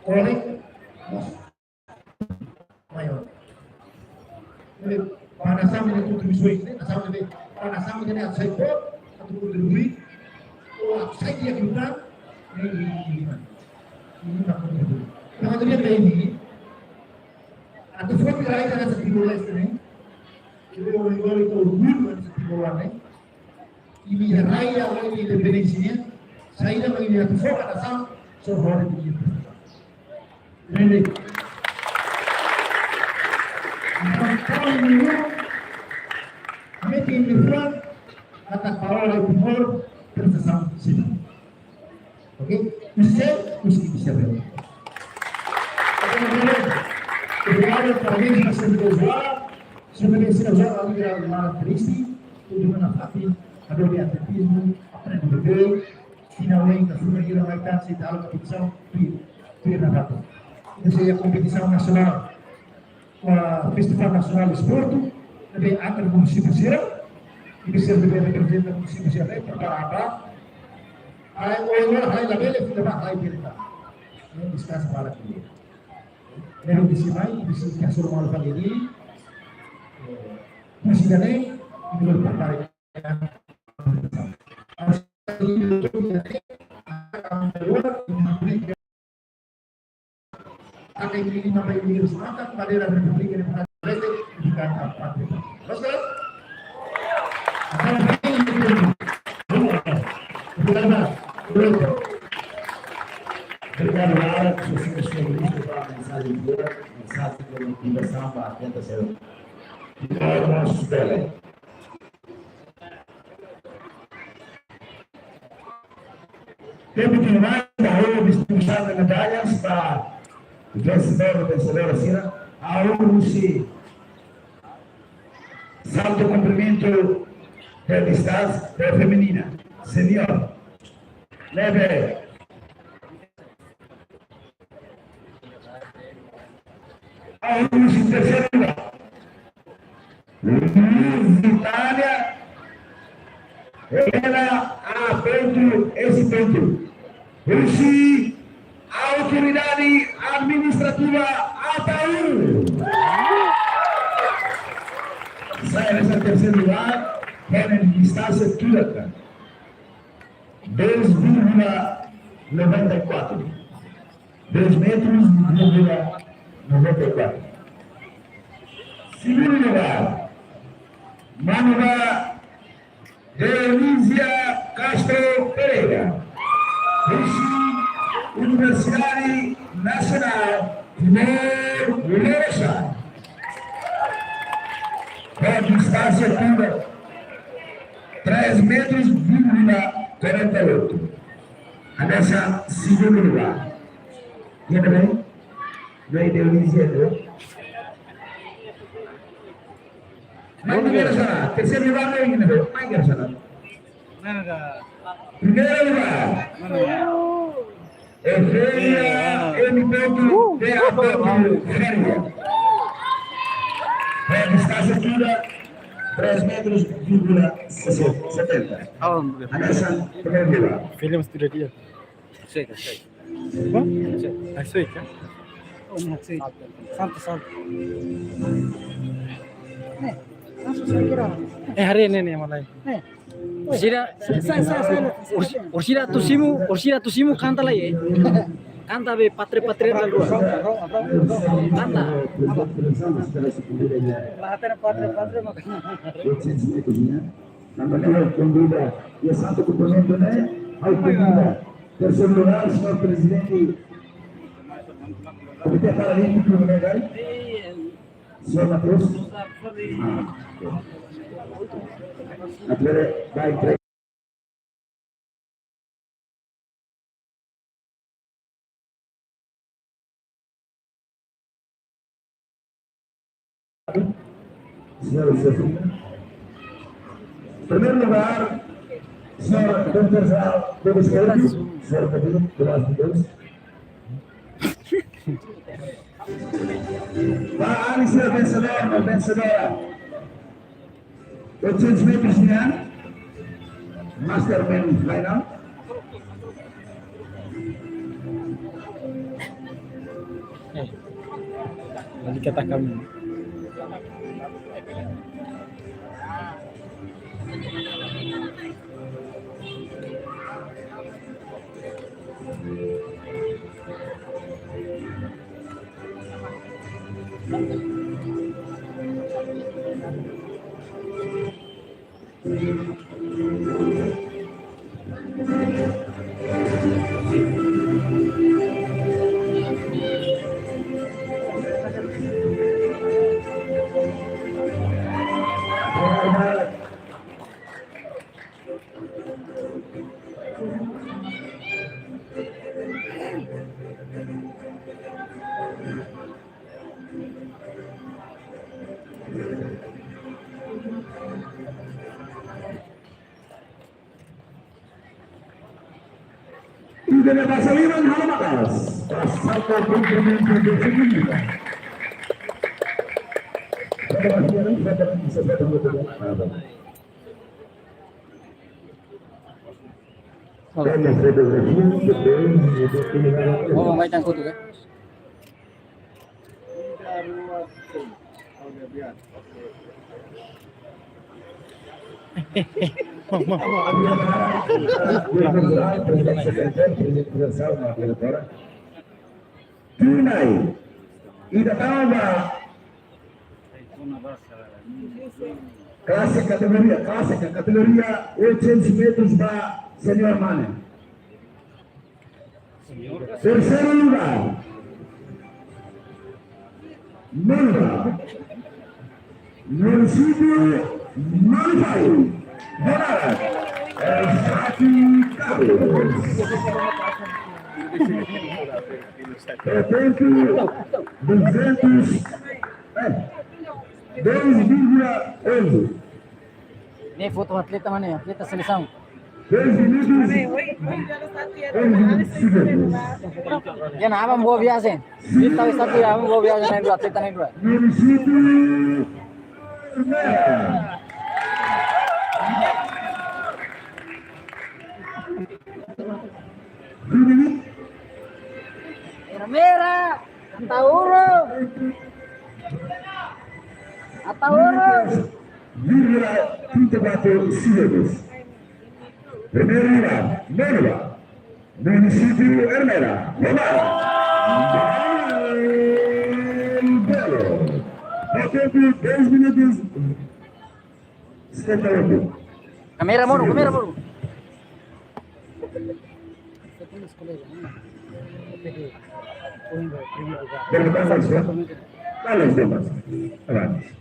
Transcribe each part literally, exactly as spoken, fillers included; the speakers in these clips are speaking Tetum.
Oleh, mós maiór. Jadi, para nasaun ne'e kontribui, ne'e, nasaun ne'e, para nasaun ne'e atu sai boot, atu kontribui, ou atu sai di'ak liután, ne'e, ne'e, ne'e, ne'e, ne'e, ne'e, kontribui. Entaun, atu dehan ba imi, atu fó rai ita-nia Timor-Leste ne'e, ita orgullu, orgullu, ita orgullu, ne'e, imi iha rai, iha rai independénsia nian, saida mak imi atu fó ba nasaun, só hodi imi. Entende? Entaun, kami menurut, kami tim Irfan, kata Paola Timor, prestasaun sila. Oke? Husi, husi, husi, husi. Obrigadu, parabéns ba Sérgio João. Sérgio João, além de uma triste, tudo na fatin, a dobe atletismo, aprende bem, finalmente, a sua gira vai estar sentado na competição, tuir, tuir na fatin. Essa é a competição nacional. Ba Festivál Nasionál Desportu, ne'ebé antar munisípiu sira, imi sira ne'ebé reprezenta munisípiu sira, prepara ba. Ai, ohin loron, ai, labele, fila ba, ai, bele ba. Ne'e deskansa para dia. Ne'e husi mai, husi ke asur mal fali ni. Husi dane, imi prepara. Akan ini nama ini harus angkat bendera Republik Demokratik Timor-Leste di kancah partai. Terus, terus. Obrigadu, Lara, sosial, sosial, mensajen buat, mensajen ke motivasaun ba atenta seu. Kita harus bele. Tempu ida mai, halo distribuisaun de medallas ba vensedór, vensedora sira, halo husi salto komprimentu de distánsia de feminina, senior. Ne'ebé, halo husi terseiru lugar. Luz Itália, ela A ponto S ponto. Husi Autoridade Administrativa Ataúru. Sai hanesan terseiru lugar, iha distánsia tuir ida. Dois vírgula noventa e quatro. Dois metros, vírgula noventa e quatro. Segundu lugar, manu ba Dionísia Castro Pereira, husi Universidade Nasionál Timor Leste. Ho distánsia tuir ida, três metros, vírgula quarenta e oito. Hanesan segundu lugar. Iha ne'ebé? Ne'e Dionísia, ne'e? Mai primeiru sana, terseiru lugar ne'e, ne'e? Mai primeiru sana. Primeiru lugar. Efeia M ponto P A ponto Feria. Ho distánsia tuir ida, três metros, vírgula setenta. Hanesan primeiru lugar. Filme studio dia. Chega, chega. Bom? Chega. Ai, sei que. Oh, não sei. Salta, salta. Eh, langsung saya kira. Eh, hari ini nih, mulai. Eh. Orsida, sai, sai, sai, sai. Ors-, orsida atu simu, orsida atu simu kanta lai, eh. Kanta be pátria, pátria da lua. Kanta. Lah, até pátria, pátria, makanya. Tanba ne'e konvida iha salto komprimentu ne'e, ha'u konvida terseiru lugar, señór Prezidente Komité Paralímpiku, ne'e, señór Mateus. Ah, oke. Atu bele ba entrega. Señora Josefina. Primeiru lugar, señora doutora Isabel Gomes Coelho, señora Pedro Tomás de Deus. Ba Alice, vensedór, vensedora. Oitocentos metros nian, Master Men Final. Balik kata kami. Ida-ne'e basa liman halo maka'as. Basa kumprimentu definitiva. Oh, mai tangkutu ke? Tunai, ida tama ba klase kategoria, klase kategoria oitocentos metros ba senior mane. Terceiro lugar, Mamba, município Manufahi, Bonaire, Elzati Carlos. Portanto, duzentos, eh, dois vírgula onze. Ne'e foto atleta mana, atleta selesaun. Dois minutos. Onze segundos. Ya, na, aban boa viajen. Ita bisa tu, aban boa viajen, na dua, atleta na dua. Município Ermera. Primeiru. Ermera. Ataúro. Ataúro. Vírgula trinta e quatro segundos. Primeiro lugar, Nova, município Ermera. Vamos lá. Belo. Portanto, dois minutos. Setenta e oito. Kamera monu, kamera monu. Dale, dale, dale. Dale, dale. Avanti.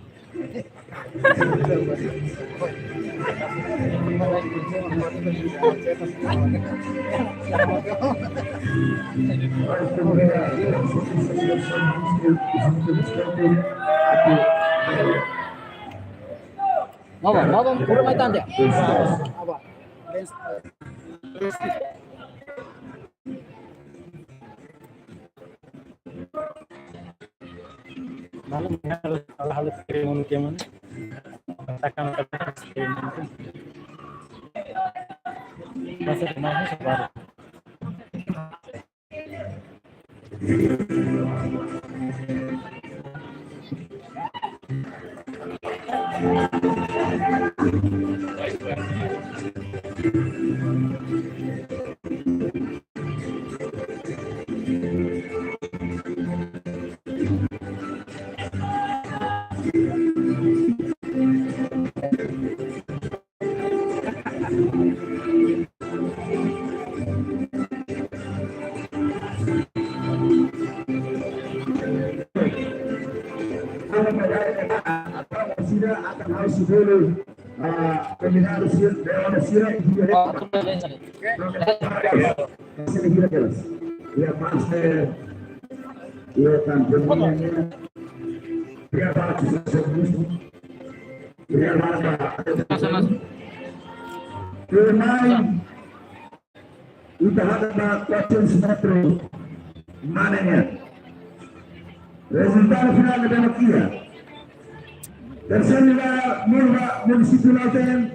Mau, mau, mau, kurang mai tante. Apa? Malam ya, harus, harus kirim kirim. Katakan, katakan kirim. Masa kemarin sabar. Sira akan ha'u sira, ah, kombinadu sira, dewan sira, ibu ya. Sira kira. Ya, master, ya, kan, ya, Masa, masa. Tunai, ita hadap ba quatrocentos metros mane nian. Rezultadu finál ne'e dadauk iha. Terseiru lugar, Murba, Munisípiu Lautém,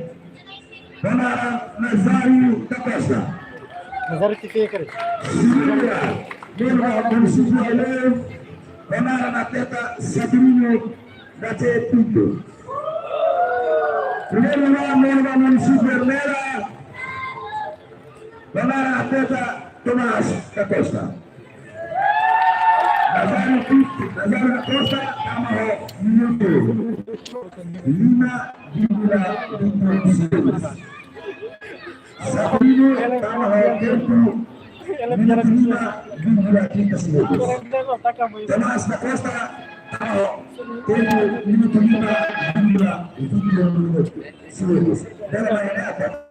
Bonaire, Nazário da Costa. Nazário T V, cara. Segundu lugar, Murba, Munisípiu Aileu, Banaran Arteta, Saturnino da Che Pinto. Primeiru lugar, Monuba, Munisípiu Ermera, Banaran Arteta, Tomás da Costa. Nazário Pinto, Nazário da Costa, tama ho minutu lima vírgula vinte segundos. Sabino tama ho tempu minutu lima vírgula trinta segundos. Tomás da Costa tama ho tempu minutu lima vírgula vinte segundos. Bele mai ne'e.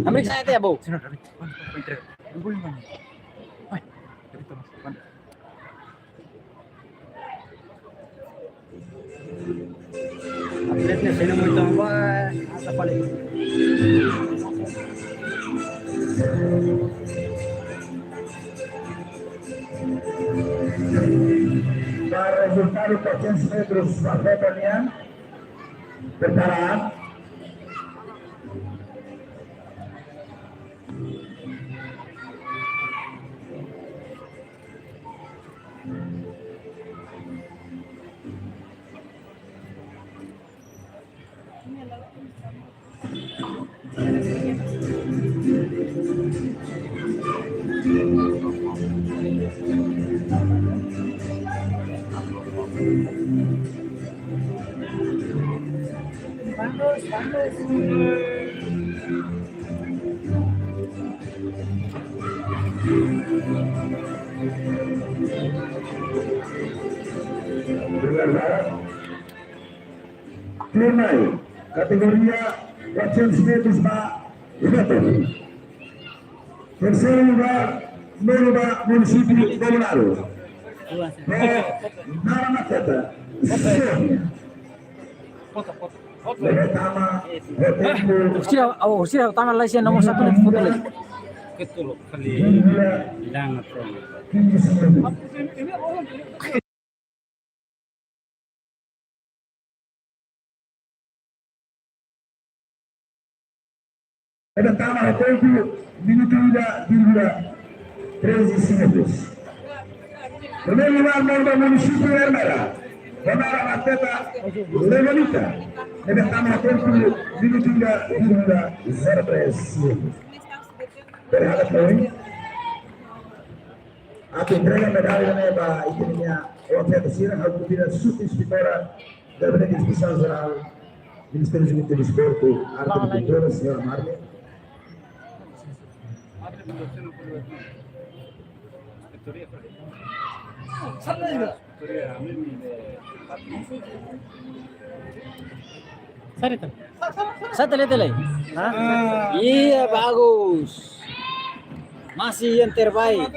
Ambil saya teh, Bu. Atlet ne'e sendo muito bom, asa paling. Para rezultadu quatrocentos metros, atleta nian preparadu. Primeiro lugar, kategoria quatrocentos metros ba Ibeto. Terceiro lugar, Monuba, Munisípiu Bobonaro. Ba Naran Arteta. Sérgio. Lebe tama, ho tempu. Usira, oh, usira tama lai sia nomor satu lagi foto lagi. Ketul kali hilang atau. Ida tama ho tempu minutu ida vírgula treze segundos. Primeiru lugar, Monuba, Munisípiu Ermera. Banaran Arteta, Leonita. Ida tama ho tempu minutu ida vírgula zero três segundos. Berhada poin. Atu entrega medalla ne'e ba ita-nia atleta sira, ha'u konvida Subinspektora Gabinete Inspesaun Jerál, Ministériu Juventude e Desportu, Arte e Kultura, señora Marli. Sari tan. Sari tan, lete lai. Hah? Iya, bagus. Masih yang terbaik.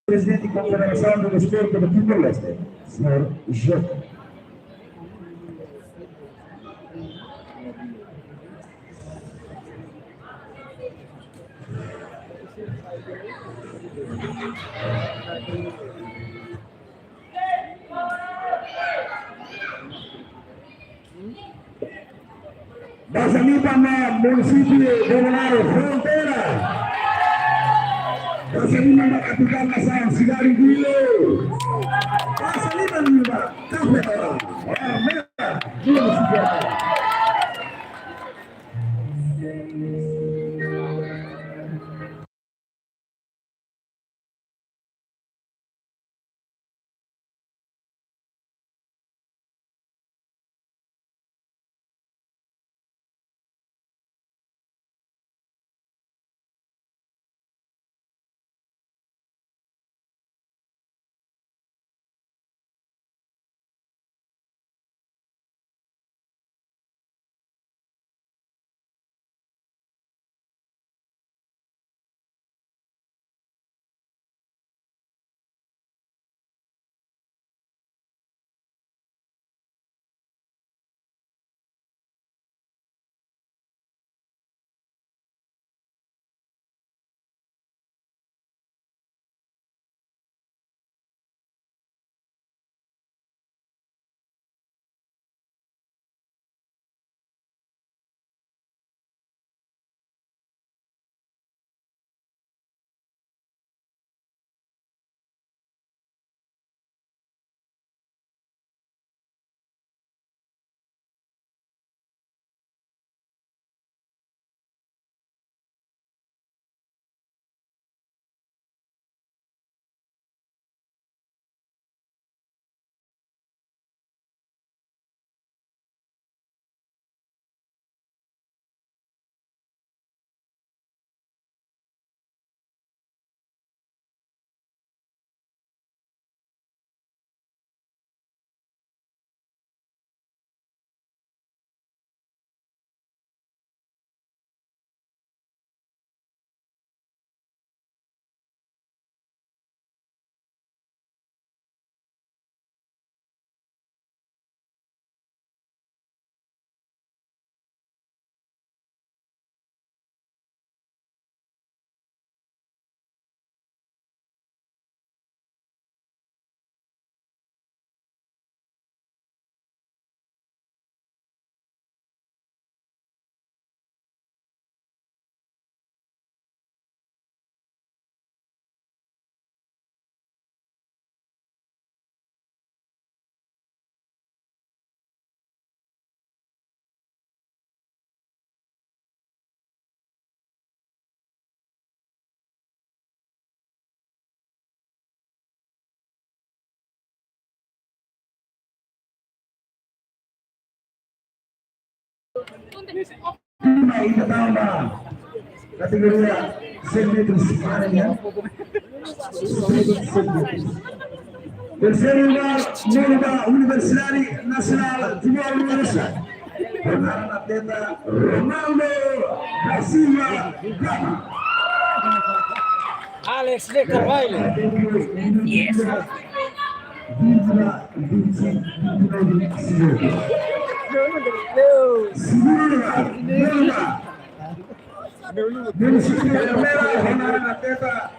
Prezidente Konfederasaun Desportu Timor-Leste, señór José. Basa Liman mak munisípiu Bobonaro, fronteira. Basa Liman mak kapitál nasaun, sidade Dili. Basa Liman mak kapitál. Armera, munisípiu. Ita tama kategoria cem metros para, ya. Terceiro lugar, nona Universidade Nacional Timor-Leste. Tornar atleta Ronaldo da Silva Gama. Alex de Carvalho. Yes. Segunda, Nilma. Munisípiu Ermera, tornar atleta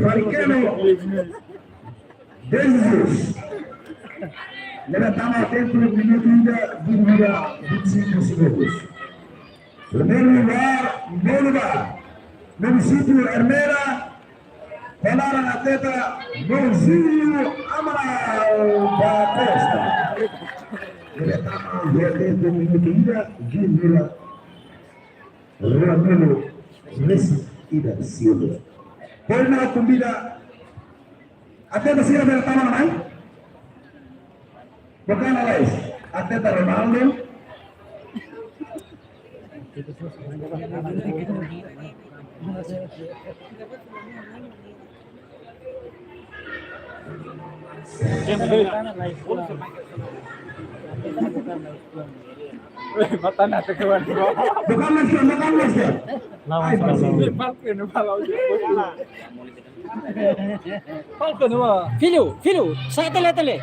Farikeno. Jesus. Nia tama dentro minutu ida, vinte e cinco segundos. Primeiro lugar, nona Munisípiu Ermera, tornar atleta Mãozinho Amaral da Costa. Nia tama dentro minutu ida, vinte e cinco Ramiro Messi ida Silva. Pois na kumbida, até da Silva tama na mai? Bukan alais, até da Ronaldo. Mata na te kawan. Bukan masker, bukan masker. Lawan, ai, sudah, lawan. Palku no, palku no. Filho, filho, sai tele, tele.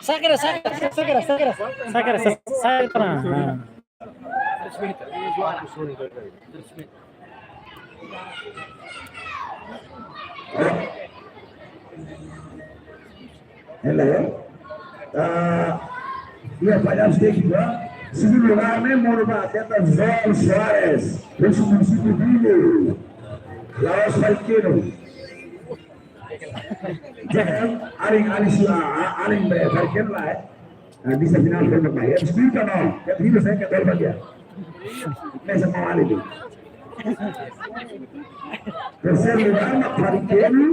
Sakra, sakra, sakra, sakra. Sakra, sa-, sakra. Ah. Hello. Ah, ya, pañál sedikit, ya. Segundu lugár ne'e monu ba atleta João Soares, husi munisípiu Dili. La'ós Faikino. Jadi, alin, alin sua, alin be, Faikino lae. Ah, bisa final, final, final. Ya, diskuta no. Ya, final, saya kata dia. Mesa mau alin tu. Terseiru lugár mak Faikino.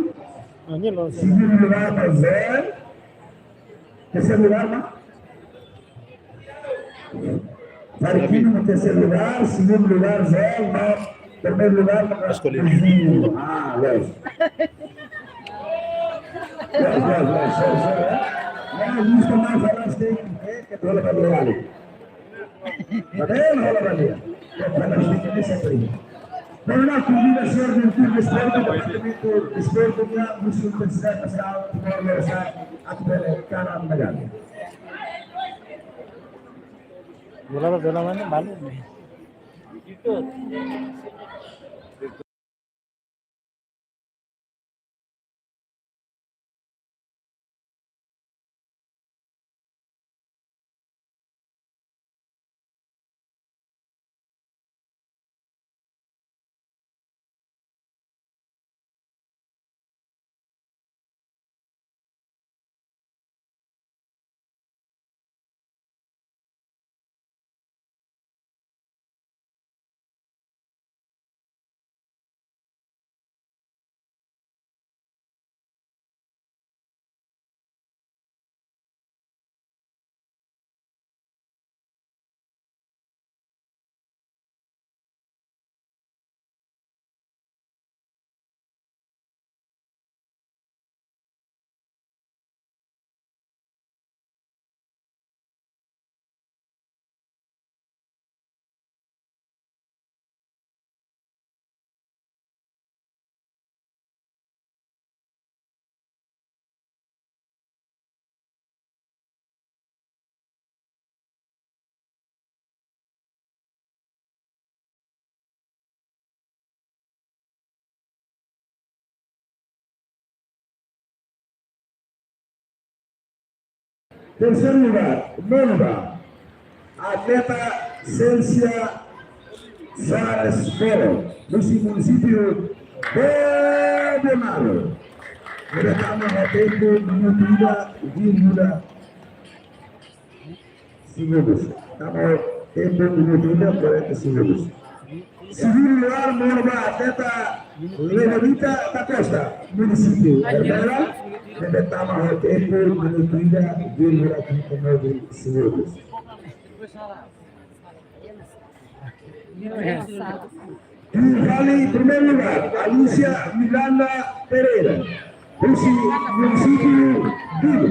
Segundu lugár mak Zé. Terseiru lugár mak Faikino, terseiru lugár, segundu lugár, Zé, no primeiru lugár, Pascualino. Ah, loos. Loos, loos, loos, sorry, sorry, eh. Ne'e, lista mai falas de, eh, ke hola ba lia. Padahal hola ba lia. Ya, falas de ke sempre. Para a coordenação do Clube de Esporte, Departamento de Esporte, União do Sul, Universidade Nacional de Timor-Leste, atu bele tara medalla. Bola, bola mana? Malu nih. Terseiru lugár, monu ba atleta Céncia Soares Belo, husi munisípiu Bobonaro. Ne'ebé tama ho tempu minutu ida vírgula segundos. Tama ho tempu minutu ida quarenta segundos. Segundu lugár monu ba atleta Leonita da Costa, munisípiu Ermera, ne'ebé tama ho tempu minutu ida vírgula trinta e nove segundos. Fali primeiru lugár, Alicia Miranda Pereira, husi munisípiu Dili.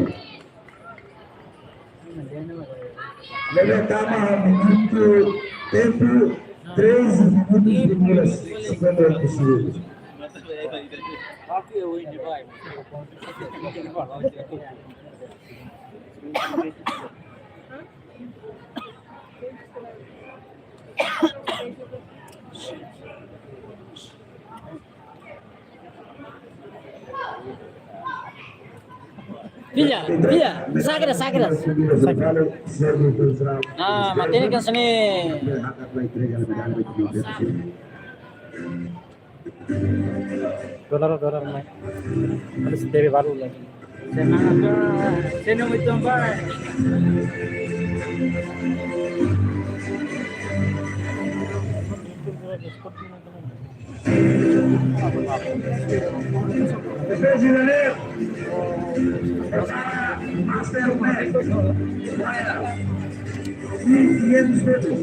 Ne'ebé tama ho minutu, tempu treze minutos e cinquenta e oito segundos. Pilla, pilla, sakra, sakra. Ah, matenek hanesan ne'e. Dolar, dolar mai. Ada sendiri baru lagi. Senang apa? Senang itu apa? Master Max. Mil quinhentos metros.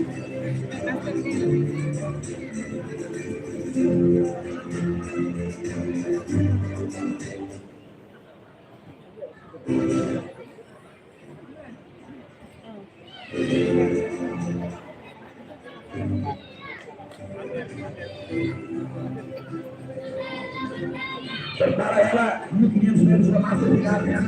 Prepara ela, mil quinhentos metros da massa de Gávea.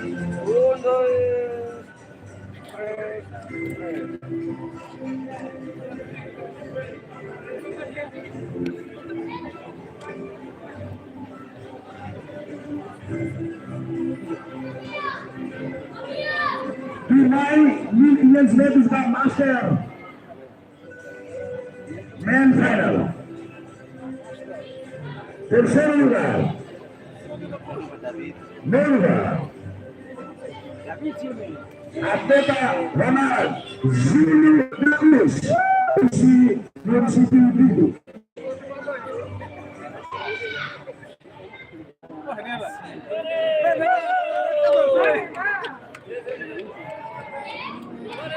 Tuirmai, mil quinhentos metros da Master. Men final. Terceiro lugar. Meu lugar. Atleta Ronald Júlio Gomes, município de Dili.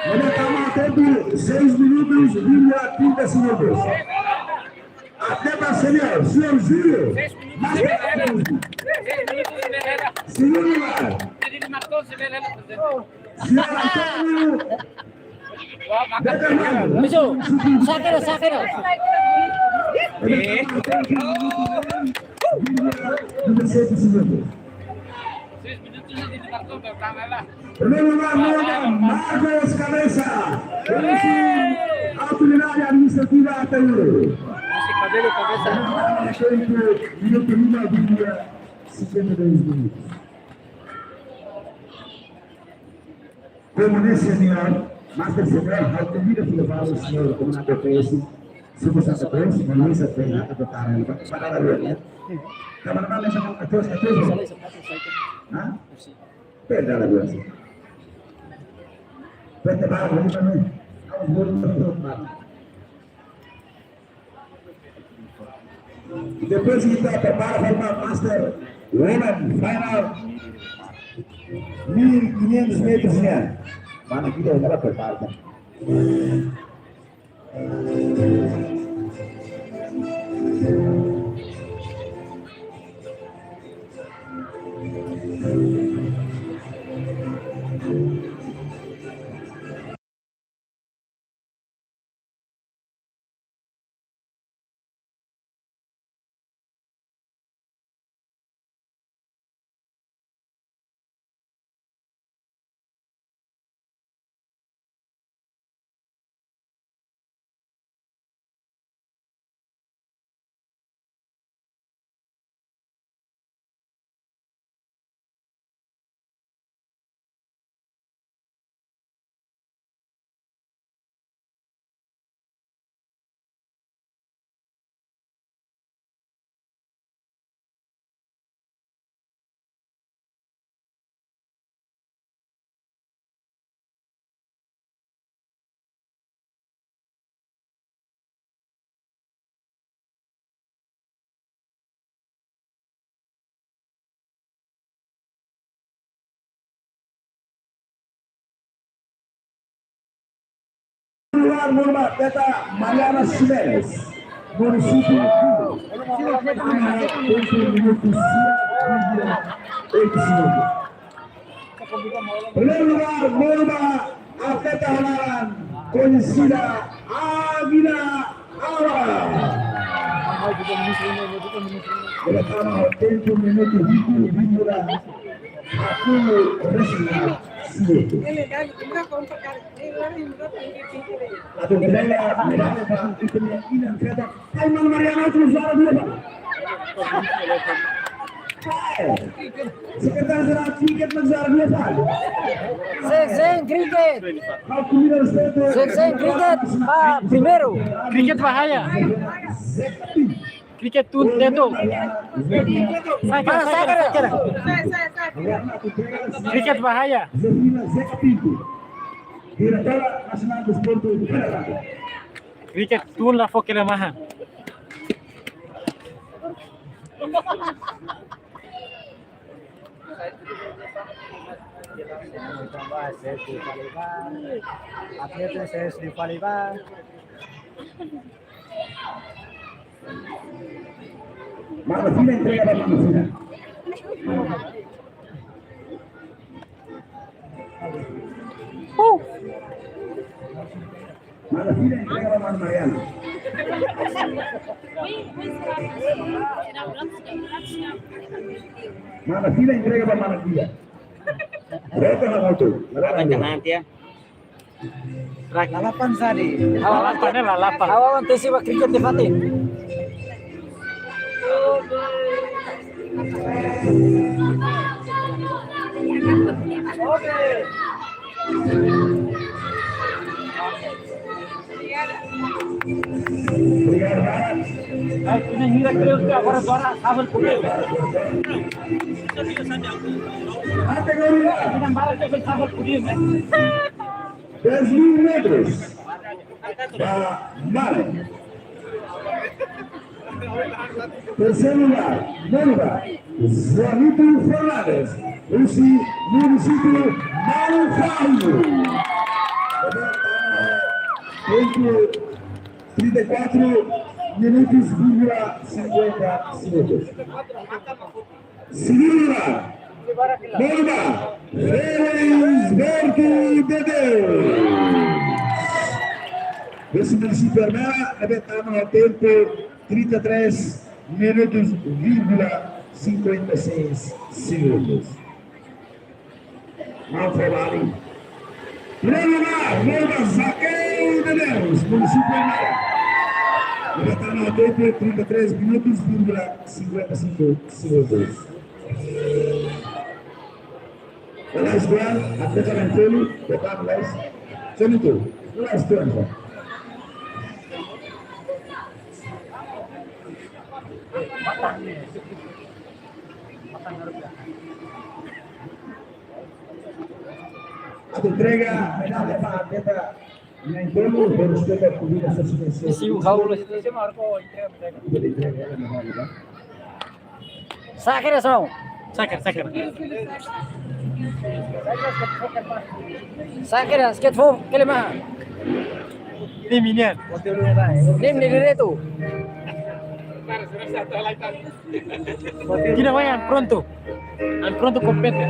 Ainda está tempo, seis minutos e trinta segundos. Até para senior, senhor Júlio. Mais segundo lugar. Senhor Antônio. Misu, sakero. Primeiro lugar, Marcos Cabeça, Autoridade Administrativa Ataúro. Minuto lima, cinquenta e dois minutos. Komu ne'e senior, master senior, ha'u konvida fila fali senior komandante P S, suku Santa Cruz, manusia tengah atau tarang, para para dua ya. Kamar mana sama atas atas? Hah? Beda lah dua sih. Beda baru ini mana? Kamu baru terus. Depois ita prepara para Master Women Final mil quinhentos metros nian. Mana ita prepara. Lugar, Murma, Teta Mariana Ximenes, munisípiu de Dili. Tempu minutu sia, oito segundos. Primeiru lugar, Murma, atleta hanaran, koñesida Águida Awa. Ela tama tempu minutu hitu vírgula haatolu resin siete. Atu entrega medalla ba ita-nia inan feto. Ai, Mana Mariana, atu juara dua, Pak. Ai, sekretáriu jerál, tiket ba juara dua, Pak. Sen, sen, kriket. Sen, sen, kriket ba primeiru. Kriket bahaya. Kriket tun teto. Sai, sai, sai, sai. Kriket bahaya. Diretora Nasionál Desportu. Kriket tun la fó kelemahan. Atleta S S di Paliba. Mana Fina, entrega ba Mana Fina. Uh. Mana Fina, entrega ba Mana Mariana. Mana fila entrega ba mana fila. Reta na moto. Apa yang kena nanti ya? Lalapan sadi. Lalapan, eh, lalapan. Awan tesi ba kriket di fatin. Oke. Obrigado, Barak. Ai, tu nem mira que eu agora, agora, sábado por ele. Kategoria. Não, para que eu sábado por ele, né? Dez mil metros. Ba Mane. Terseiru lugár, Manu ba Joanito Fernandes, husi munisípiu Maun Farru. Tempu trinta e quatro minutos, vírgula cinquenta segundos. Segunda, Manu ba Felisberto de Deus. Husi munisípiu Ermera, ne'ebé tama ho tempu trinta e três minutos, vírgula cinquenta e seis segundos. Maun Farru. Primeiru lugár, Manu ba Zaqueu de Deus, munisípiu Ermera. Ne'ebé tama ho tempu trinta e três minutos, vírgula cinquenta e cinco segundos. Last one, atleta na'in-tolu, depan last. Sonitu, last one. Atu entrega medalla ba atleta na'in-tolu, ho respeitu ba komunidade sosiál. Isi o Raul. Sakira, só. Sakira, sakira. Sakira, skate fo, kele maha. Ni minian. Ni minian itu. Tidak banyak, pronto. An pronto kompete.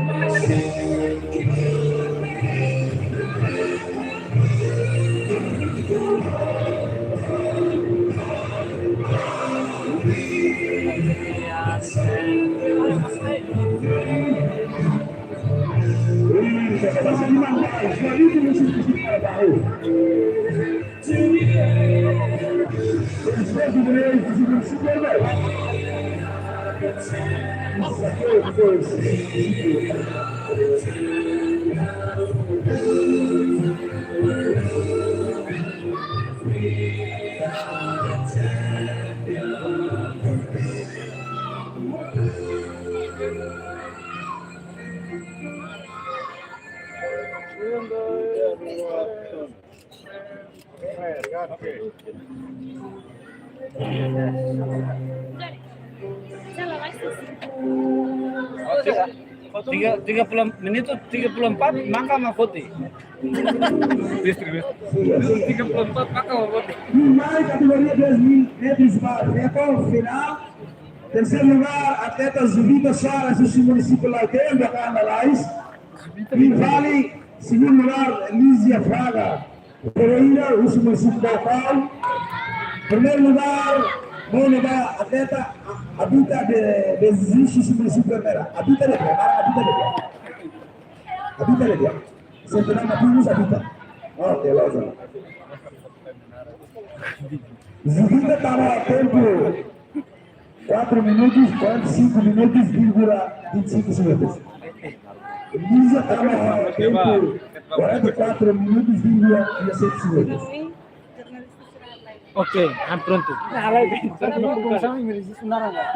Tiga, tiga puluh minutu, tiga puluh empat, maka mak foti. Tiga puluh empat, maka mak foti. Mai kategoria dez mil metros ba feto, finál. Terseiru lugár, atleta Zubita Soares, husi munisípiu Lautém, ba Kanalais. Nia fali, segundu lugár, Lízia Fraga Pereira, husi munisípiu Baucau. Primeiru lugár, Manu ba atleta Abita de, de Jesus, husi munisípiu Ermera. Abita de, Abita de. Abita de. Sente nama Pinus Abita. Oke, loos. Zubita tama tempu quatro minutos, quarenta e cinco minutos, vírgula vinte e cinco segundos. Lízia tama tempu quarenta e quatro minutos, vírgula dezassete segundos. Ok, ah, pronto.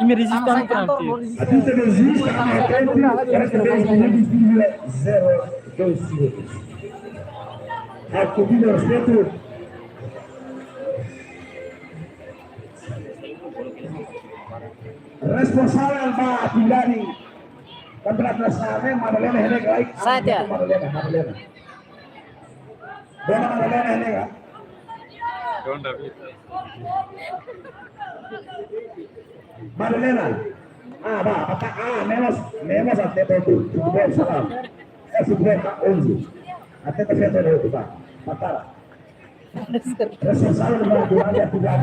Imi rejista, pronto. Abita de Jesus tama tempu quarenta e três minutos, vírgula zero dois segundos. Ha'u pidi respeitu. Responsavel ba atividade Kampeonatu Nasionál ne'e, Madalena Henrique, like. Saja. Madalena, Madalena. Dona Madalena Henrique. Madalena. Ah, ba, patara, ah, menos, menos até tu, tu, tu, salam. Eh, sudah tak onze. Até tu, tu, tu, ba, patara. Responsavel ba durante atividade.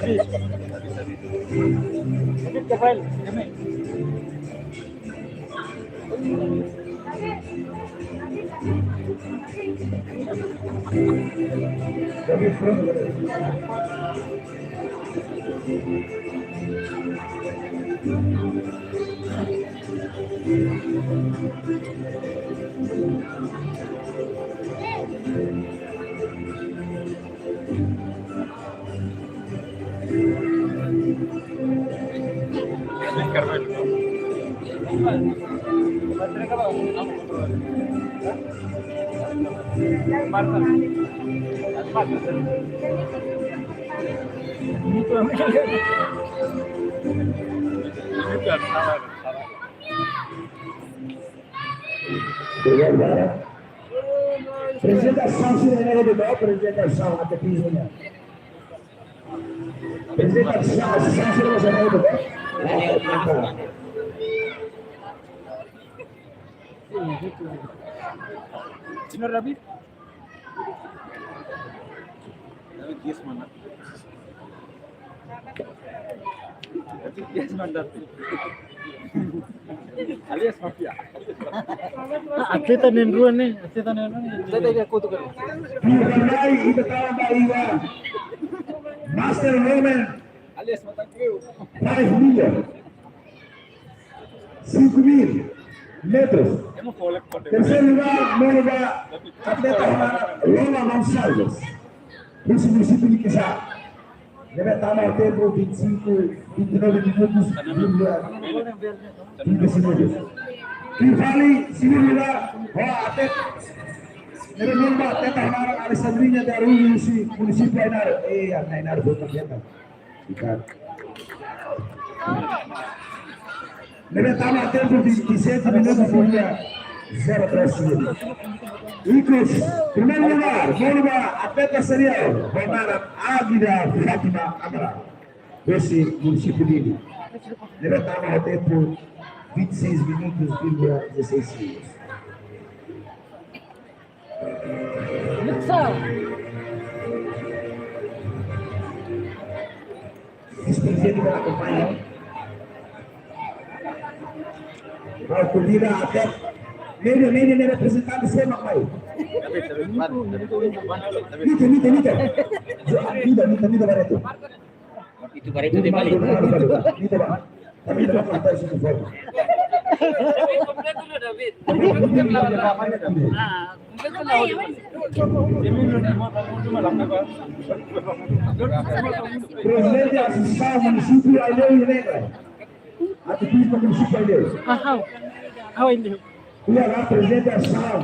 Abi. Abi, Rafael, kami. Prezentasaun sira ne'e, prezentasaun atletizmu nian. Prezentasaun sira ne'e, prezentasaun. Señor David. David, dies mana? Dies mana, David? Alias mafia. Atleta na'in-rua ne'e, atleta na'in-rua ne'e. Saya tanya aku tuh kan. Di Ranai, ita tau ba iha Master Women. Alias mata kriu. Five million. Cinco mil metros. Terseiru lugár, monu ba atleta Loma Gonçalves. Husi munisípiu Liquiçá. Ne'ebé tama ho tempu vinte e cinco, vinte e nove minutos, vírgula trinta segundos. Fali, segundu lugár, ho atleta. Ne'ebé monu ba atleta Alessandrinha de Araújo, husi munisípiu Ainaro. Eh, Ainaro foi atleta. Ne'ebé tama ho tempu vinte e sete minutos, vírgula zero três segundos. Ikus, primeiru lugár, monu ba atleta seniór, ho naran Águida Fátima Amaral, husi munisípiu Dili. Ne'ebé tama ho tempu Vinte e seis minutos, vírgula dezasseis segundos. Vice-presidente da companhia. Vai, convida até. Média, média, né, representante, sei lá, vai. Mita, mita, mita. Mita, mita, mita, Barreto. Itu Barreto de Bali. Mita, Barreto. Mita, Barreto. Tapi kita akan tahu satu forma. Prezidente Asosiasaun Munisípiu Aileu, Aileu. Atu tuis munisípiu Aileu. Ahau. Ahau Aileu. Iya, kan, prezidente asosiasaun.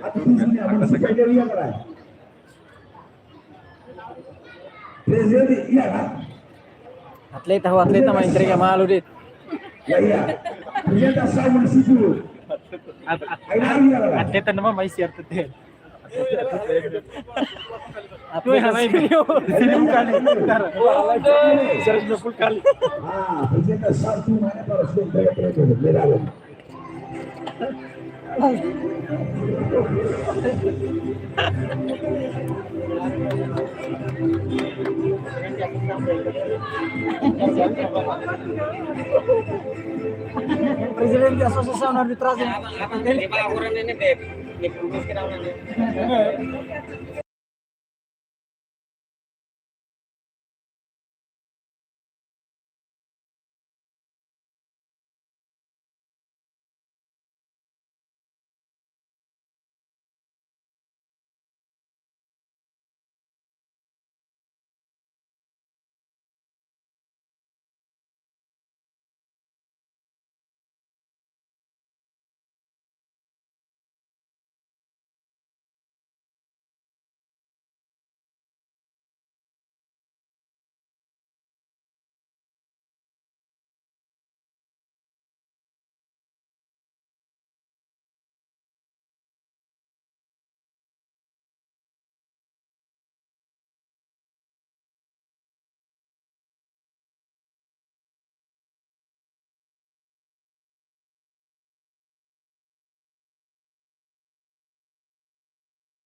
Atu tuis munisípiu Aileu, iya, kan. Prezidente, iya, kan? Atleta, ho atleta mai entrega malu de'it. Ya, iya. Prezidente asosiasaun munisípiu. At-, at-, Aileu, iya, kan? Atleta nama mai siar tete. Atleta senior. Senior kali. Seratus dua puluh kali. Ah, prezidente asosiasaun mana para sudah entrega, entrega, entrega. Prezidente Asosiasaun Arbitrajen.